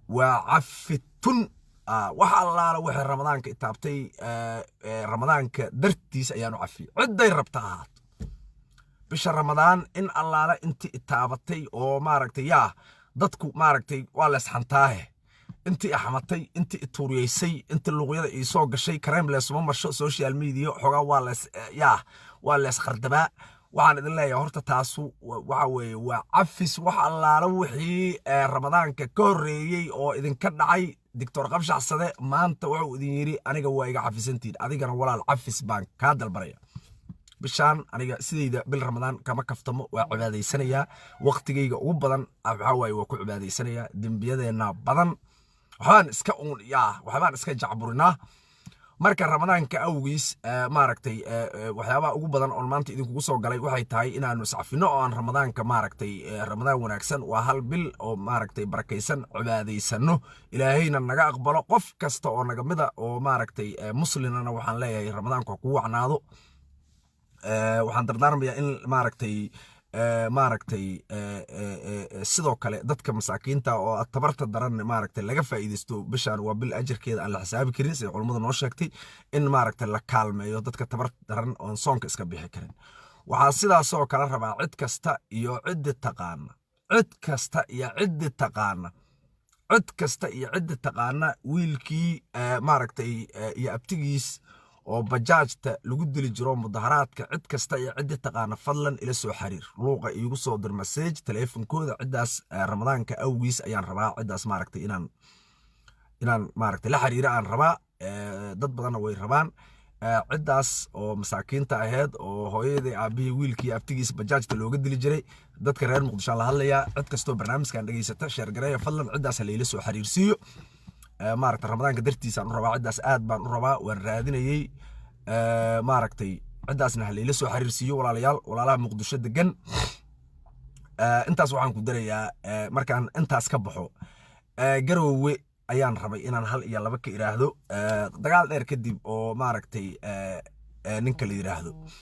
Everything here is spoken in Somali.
Waa cafitun. Wax allaala waxay Ramadaanka itaabtay, Ramadaanka dartiis ayaan u cafiyey, cidday rabta ahaato. Bisha Ramadaan in allaala intii itaabatay oo maaragtay, yaa dadku maaragtay waa leesxantaahe, intii axmatay, intii ituuriyeysay, intii luuqyada ii soo gashay, kareem leesuma marsho, social media xoogaa waa lees, yaa waa lees khardabaa. Waxaan idin leeyahay horta taasu waxa weeye waa cafis. Wax allaala wixii Ramadaanka ka horreeyey oo idinka dhacay, Doctor Qabshaxsade maanta wuxuu idin yidhi: aniga waa iga cafisantihin. Adigana walaal cafis baan kaa dalbanaya. Bishaan aniga sidayda bil Ramadaan kama kaftamo, waa cibaadaysanayaa. Waqtigayga ugu badan waxaa waaye waa ku cibaadaysanayaa. Dembiyadeenna badan, waxbaan iska uun, yaa waxbaan iska jacburinaa. Marka Ramadaanka awgiis, maaragtay, waxyaabaha ugu badan oon maanta idinkugu soo galay waxay tahay inaanu iscafino oo aan Ramadaanka maaragtay, Ramadaan wanaagsan, waa hal bil oo maaragtay barakaysan, cibaadaysano, Ilaahayna naga aqbalo. Qof kasta oo naga mida oo maaragtay muslinana waxaan leeyahay Ramadaanku ha kugu wacnaado. Waxaan dardaarmayaa in maaragtay sidoo kale dadka masaakiinta oo tabarta daran maaragtay laga faa'iidaysto. Bishaan waa bil ajarkeeda aan la xisaabi karin, sida culummadu noo sheegtay, in maaragtay la kaalmeeyo dadka tabarta daran oon soonka iska bixi karin. Waxaa sidaasoo kale rabaa cid kasta iyo ciddi taqaana, cid kasta iyo ciddi taqaana, cid kasta iyo ciddi taqaana wiilkii maaragtay iyo abtigiis oo bajaajta lagu dili jiro mudaharaadka. Cid kasta iyo ciddi taqaana fadlan ila soo xiriir, luuqa iigu soo dir message, teleefonkooda ciddaas. Ramadaanka awgiis ayaan rabaa ciddaas maaragtay inaan maaragtay la xiriira aan rabaa. Dad badanna way rabaan ciddaas oo masaakiinta ahayd oo hooyadii, aabihii, wiilkii, abtigiis bajaajta looga dili jiray. Dadka reer Muqdisho la hadlayaa, cid kastoo barnaamijkan dhegeysata, share gareeya fadlan, ciddaas ha layla soo xiriirsiiyo. Maaragtay Ramadaanka dartiisaan u rabaa ciddaas, aad baan u rabaa, waan raadinayey. Maaragtay ciddaasna ha layla soo xiriirsiiyo walaalayaal, walaalaha Muqdisho degan. Intaas waxaan ku darayaa, markaan intaas ka baxo, Garoowe ayaan rabay inaan hal iyo laba ka iraahdo. Dagaal dheer kadib oo maaragtay ninka la yiraahdo